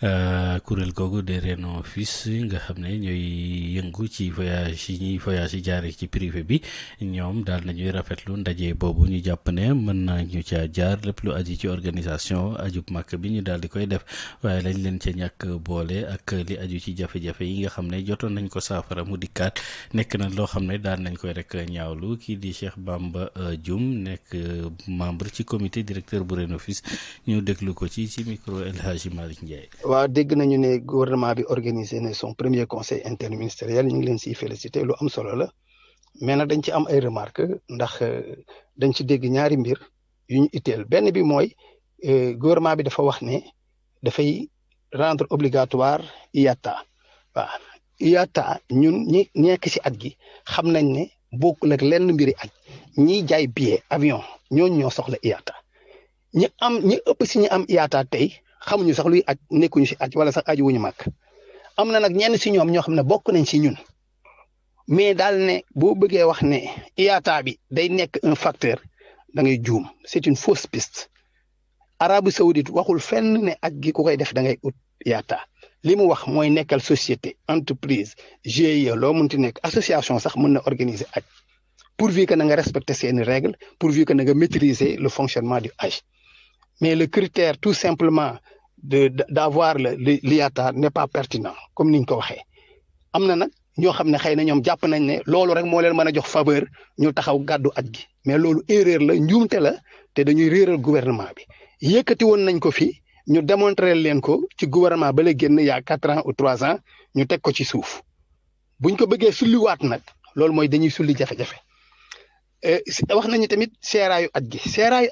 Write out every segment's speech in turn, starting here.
kuréel googu de Renofus nga xam ne ñooy yëngu ci voyage yi ñuy voyage yi jaaree ci privé bi ñoom daal nañuy rafetlu ndaje boobu ñu jàpp ne mën nañu caa jaar lépp lu aju ci organisation ajub màkk bi ñu daal di koy def waaye lañ leen ca ñàkk boole ak li aju ci jafe-jafe yi nga xam ne jotoon nañ ko saafara mu dikkaat nekk na loo xam ne daal nañ koy rek ñaawlu kii di Cheikh Bamba Dioum nekk membre ci comité directeur bu Renofus ñu déglu ko ci micro El Hadji Malick Ndiaye. waaw dégg nañu ne gouvernement bi organisé na son premier conseil interministériel ñu ngi leen siy félicité lu am solo la mais nag dañ ci am ay remarques ndax dañ ci dégg ñaari mbir yu ñu itteel benn bi mooy gouvernement bi dafa wax ne dafay rendre obligatoire IATA waaw IATA ñun ñi nekk ci at gi xam nañ ne bokkul ak lenn mbiri aj ñiy jaay billet avion ñooñu ñoo soxla IATA ñi ëpp si ñi am IATA tey xamuñu sax luy aj nekkuñu si aj wala sax aju wuñu màkk am na nag ñenn si ñoom ñoo xam ne bokk nañ si ñun mais daal ne boo bëggee wax ne IATA bi day nekk un facteur da ngay juum c'est une fausse piste Arabie Saoudite waxul fenn ne aj gi ku koy def da ngay ut IATA li mu wax mooy nekkal société entreprise GIE loo mënti nekk association sax mën na organiser aj pourvu que na nga respecter seeni règles pourvu que na nga maîtriser le fonctionnement du hajj mais le critère tout simplement d'avoir l'IATA n'est pas pertinent comme niñ ko waxee am na nag ñoo xam ne xëy na ñoom jàpp nañ ne loolu rek moo leen mën a jox faveur ñu taxaw gàddu aj gi mais loolu erreur la njuumte la te dañuy réeral gouvernement bi yëkkati woon nañ ko fi ñu démontrer leen ko ci gouvernement ba la génn y a 4 ans ou 3 ans ñu teg ko ci suuf buñ ko bëggee sulliwaat nag loolu mooy dañuy sulli jafe-jafe wax nañu tamit seeraayu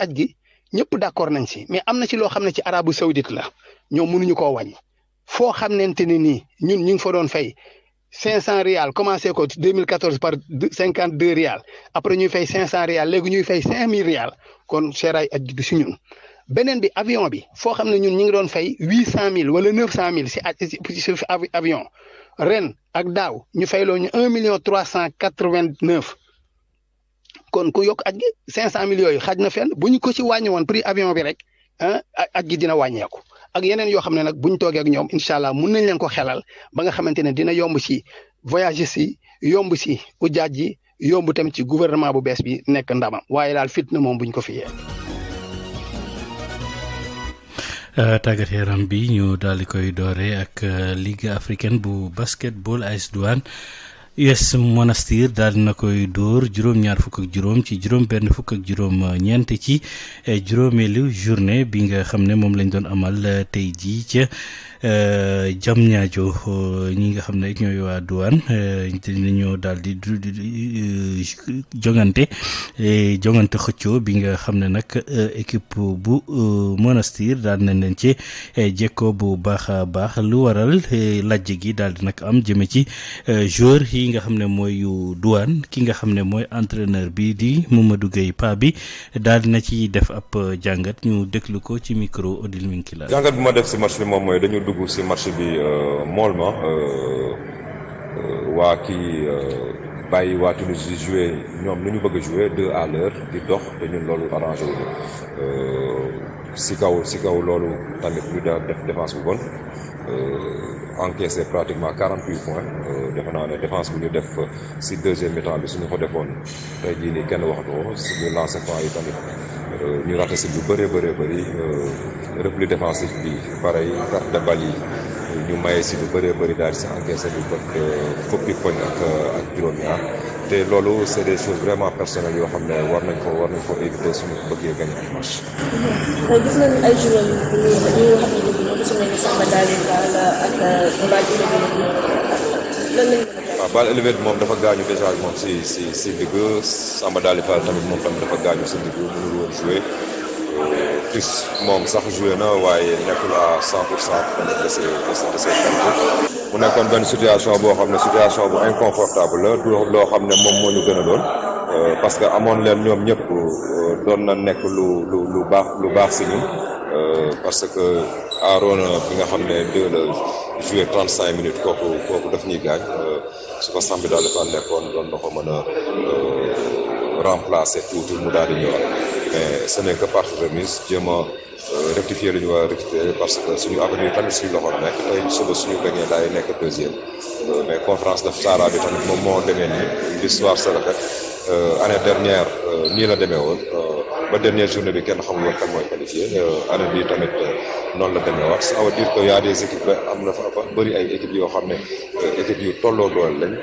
aj gi ñëpp d'accord nañ si mais am na ci loo xam ne ci Arabie Saoudite la ñoom mënuñu koo wàññi foo xamante ne nii ñun ñu ngi fa doon fay 500 rial commencé ko 2014 par 52 rial après ñuy fay 500 rial léegi ñuy fay 5000 rial kon seeraayu aj gi du si ñun beneen bi avion bi foo xam ne ñun ñu ngi doon fay 800000 wala 900000 si avion ren ak daaw ñu fayloo ñu 1 389 kon ku yokk aj gi 500 000 yooyu xaj na fenn bu ñu ko ci wàññi woon prix avion bi rek aj gi dina wàññeeku ak yeneen yoo xam ne nag bu ñu toogee ak ñoom incha allah mun nañ leen ko xelal ba nga xamante ne dina yomb ci voyages yi yomb ci ujaaj yi yomb tamit ci gouvernement bu bees bi nekk ndamam waaye daal fitna moom buñ ko fi yee. tàggat yaram bi ñu daal di koy doore ak Ligue africaine bu basketball AS Douane US Monastir daal na koy dóor juróom-ñaar fukk ak juróom ci juróom-benn fukk ak juróom-ñeent ci juróomeelu journée bi nga xam ne moom lañ doon amal tey jii ca Diamniadio ñi nga xam ne ñooy waa Douane dinañoo daal di jongante xëccoo bi nga xam ne nag équipe bu Monastir daal nañ leen ci jekkoo bu baax a baax lu waral lajj gi daal di nag am jëme ci joueur yi nga xam ne mooy yu Douane ki nga xam ne mooy entraîneur bi di Mamadou Gueye Pa bi daal dina ci def ab jàngat ñu déglu ko ci micro Odile Minkila. jàngat bi ma def si match bi moom mooy dañu dugg si match bi mollement waa kii bàyyi waa Tunisie jouer ñoom lu ñu bëgg a jouer 2 à l'heure di dox te ñun loolu arrangé wu si kaw loolu tamit ñu def défense bu bon encaissé pratiquement 48 points defe naa ne défense bu ñu def si deuxième mi-temps bi suñu ko defoon tey jii nii kenn waxatu ko suñu lancé franc yi tamit ñu raté si lu bëree bëri repli défensif bi pareil perte de balle yi ñu maye si lu bëree bëri daal di si encaissé lu bët fukki poñ ak juróom-ñaar te loolu c'est des choses vraiment personnelles yoo xam ne war nañ ko éviter suñu bëggee gagner un match. gis nañu ay joueurs yu nga xam ne ñoo su mel ni Samba Daly Fall ak Mbadji lan lañ waaw balle élevée bi moom dafa gaañu déjà moom si digg Samba Daly Fall tamit moom tamit dafa gaañu si digg mënul woon jouer Fils moom sax joué na waaye nekkul à 100% tamit de ses qualités mu nekkoon benn situation boo xam ne situation bu inconfortable la du loo xam ne moom moo ñu gën a doon parce que amoon leen ñoom ñëpp doon na nekk lu baax si ñun parce que Arona bi nga xam ne 2 la joué 35 minutes kooku daf ñuy gaañ su ko Samba Daly Fall nekkoon doon na ko mën a remplacer tuuti mu daal di ñëwaat mais ce n'est que partie remise jéem a rectifier lu ñu war a rectifier parce que suñu avenir tamit suñu loxo nekk tey suba suñu gagné daay nekk deuxième mais conférence de Sahara bi tamit moom moo demee nii l'histoire se répète année dernière nii la demee woon ba dernière journée bi kenn xamul woon kan mooy qualifié année bii tamit noonu la demee waat ça veut dire que y a des équipes am na fa bëri ay équipes yoo xam ne équipes yu tolloo doole lañ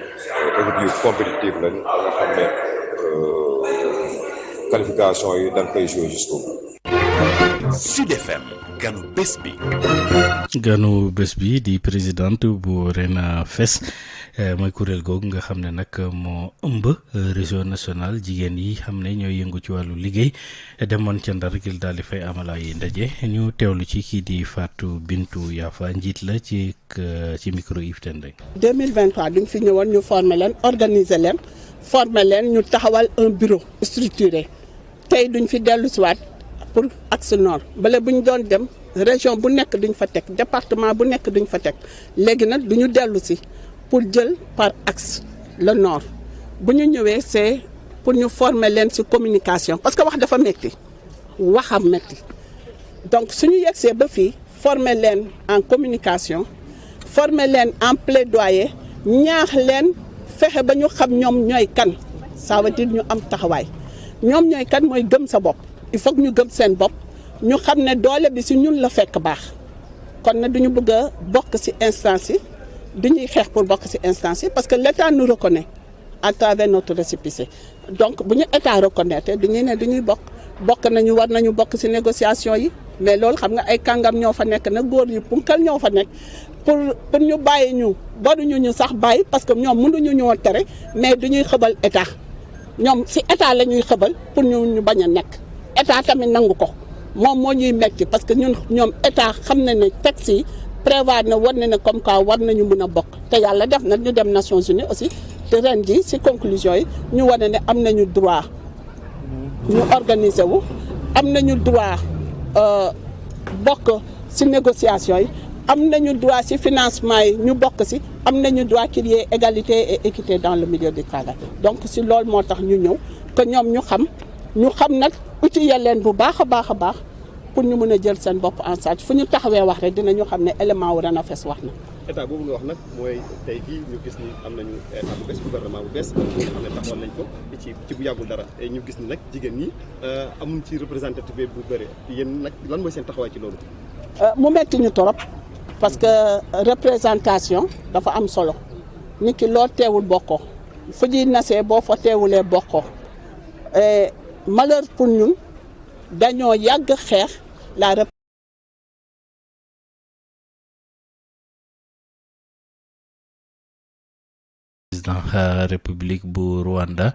équipes yu compétitive lañ nga xam ne qualification yi dañ koy jouer jusqu'au bout. Sud FM ganu bés bi. ganu bés bi di présidente bu RENA FES mooy kuréel googu nga xam ne nag moo ëmb réseau national jigéen yi xam ne ñooy yëngu ci wàllu liggéey demoon ca Ndar gil daal di fay amala yi ndaje ñu teewlu ci kii di Fatou Bintou Yafa njiit la ci micro Yves Tendeng. 2023 duñ fi ñëwoon ñu former leen organiser leen former leen ñu taxawal un bureau structuré tey duñ fi dellu si waat pour axe nord bale bu ñu doon dem région bu nekk duñ fa teg département bu nekk duñ fa teg léegi nag du ñu dellu si pour jël par axe le nord bu ñu ñëwee c'est pour ñu former leen ci communication parce que wax dafa metti waxam metti donc suñu yegsee ba fii former leen en communication former leen en plaidoyer ñaax leen fexe ba ñu xam ñoom ñooy kan ça veut dire ñu am taxawaay ñoom ñooy kan mooy gëm sa bopp il faut que ñu gëm seen bopp ñu xam ne doole bi ci ñun la fekk baax kon nag duñu bëgg a bokk ci instance yi duñuy xeex pour bokk ci instance yi parce que l'État nous reconnaît à travers notre récépissé donc bu ñu État reconnaître duñuy ne duñuy bokk nañu war nañu bokk ci négociation yi mais loolu xam nga ay kàngam ñoo fa nekk nag góor yu punkal ñoo fa nekk pour ñu bàyyi ñu baruñu ñu sax bàyyi parce que ñoom mënuñu ñoo tere mais duñuy xëbal État ñoom ci État la ñuy xëbal pour ñu bañ a nekk État tamit nangu ko moom moo ñuy metti parce que ñoom État xam na ne texte yi prévoir na war na ne comme quoi war nañu mën a bokk te yàlla def na ñu dem Nations Unies aussi te ren ji ci conclusion yi ñu wane ne am nañu droit ñu organiser wu am nañu droit bokk ci négociation yi am nañu droit ci financement yi ñu bokk ci am nañu droit qu'il y ait égalité et équité dans le milieu du travail donc ci loolu moo tax ñu ñëw que ñoom ñu xam nag outiller leen bu baax a baax pour ñu mën a jël seen bopp en charge fu ñu taxawee wax rek dinañu xam ne élément wu RENA FES wax na. état boobu nga wax nag mooy tey jii ñu gis ni am nañu état bu bees gouvernement bu bees boo xam ne taxawal nañ ko ci bu yàggul dara ñu gis ni nag jigéen ñi amuñ ci représentativité bu bëri yéen nag lan mooy seen taxawaay ci loolu. mu metti ñu torop parce que représentation dafa am solo nit ki loo teewul bokkoo fu ñuy nasee boo fa teewulee bokkoo malheur pour ñun dañoo yàgg xeex la président république bu Rwanda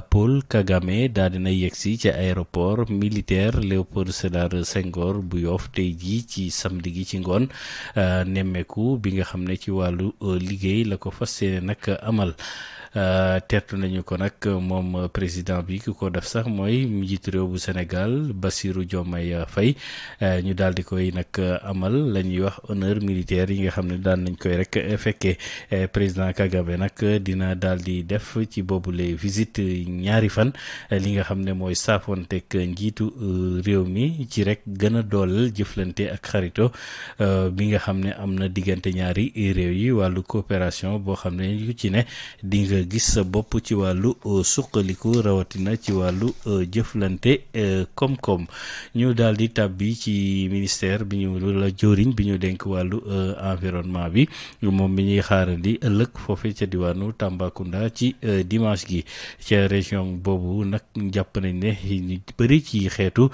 Paul Kagame daal dina yegsi ci aéroport militaire Léopold Sédar Senghor bu Yoff tey jii ci samedi gi ci ngoon nemmeeku bi nga xam ne ci wàllu liggéey la ko fas yéene nag amal teertu nañu ko nag moom président bi ki ko def sax mooy njiitu réew bu Sénégal Bassirou Diomaye Faye ñu daal di koy nag amal la ñuy wax honneur militaire yi nga xam ne daan nañ koy rek fekkee président Kagame nag dina daal di def ci boobule visite ñaari fan li nga xam ne mooy saafonteeg njiitu réew mi ci rek gën a dooleel jëflante ak xarito bi nga xam ne am na diggante ñaari réew yi wàllu coopération boo xam ne yu ci ne di nga gis sa bopp ci wàllu suqaliku rawatina ci wàllu jëflante koom-koom ñu daal di tàbbi ci ministère bi ñu la jëwriñ bi ñu denk wàllu environnement bi moom bi ñuy xaarandi ëllëg foofe ca diwaanu Tambacounda ci dimanche gi ca région boobu nag jàpp nañ ne ñu bëri ci xeetu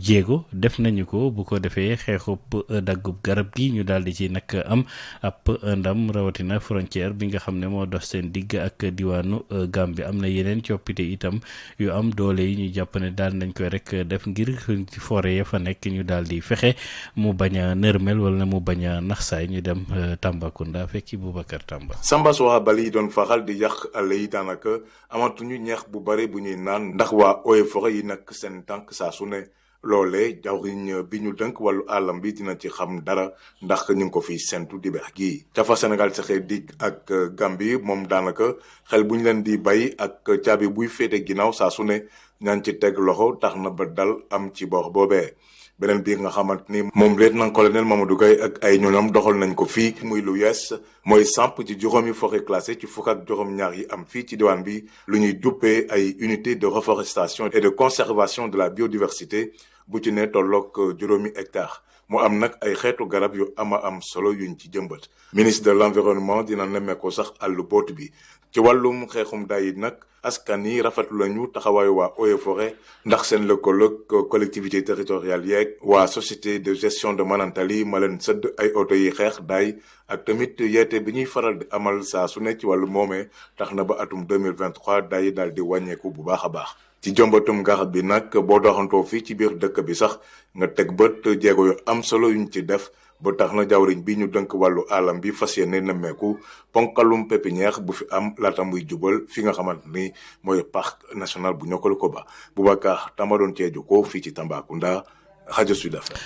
jéego def nañu ko bu ko defee xeexub daggub garab gi ñu daal di ci nag am ab ndam rawatina frontière bi nga xam ne moo dox seen digg ak diwaanu Gambie am na yeneen coppite itam yu am doole yi ñu jàpp ne daal nañ koy rek def ngir forêt ya fa nekk ñu daal di fexe mu bañ a nërmel wala mu bañ a naxsaay ñu dem Tambacounda fekki Boubacar Tamba. Samba Soha Bali yi doon faxal di yàq àll yi daanaka amatuñu ñeex bu bare bu ñuy naan ndax waa Eaux et Forêts yi nag seen tànk saa su ne loolee jawriñ bi ñu dënk wàllu àllam bi dina ci xam dara ndax ñu ngi ko fi sentu di beex gi ca fa Sénégal saxee digg ak Gambie moom daanaka xel bu ñu leen di bay ak caabi buy féete ginnaaw saa su ne ñaan ci teg loxo tax na ba dal am ci boor boobee beneen bi nga xamante ni moom lieutenant colonel Mamadou Gaye ak ay ñoñam doxal nañ ko fii muy lu yees mooy samp ci juróomi forêt classée ci fukk ak juróom-ñaar yi am fii ci diwaan bi lu ñuy duppee ay unité de reforestation et de conservation de la biodiversité bu ci ne tolloog juróomi hectare mu am nag ay xeetu garab yu am solo yuñ ci jëmbat. ministre de l'environnement dina nemmeekoo sax àllu boot bi ci wàllum xeexum daay nag askan yi rafetlu lañu taxawaayu waa Eaux et Forêts ndax seen lëkkaloog collectivité territoriale yeeg waa société de gestion de Manantali ma leen sëdd ay oto yi xeex daay ak tamit yeete bi ñuy faral di amal saa su ne ci wàllu moomee tax na ba atum 2023 daay daal di wàññeeku bu baax a baax. ci jombatum garab bi nag boo doxantoo fii ci biir dëkk bi sax nga teg bët jéego yu am solo yuñ ci def ba tax na jawriñ bi ñu dënk wàllu alam bi fas yéene nemmeeku ponkalum pépinière bu fi am laata muy jubal fi nga xamante ni mooy parc national bu Niokolo-Koba Boubacar Tamba doon ceeju ko fii ci Tambacounda rajo Sud FM.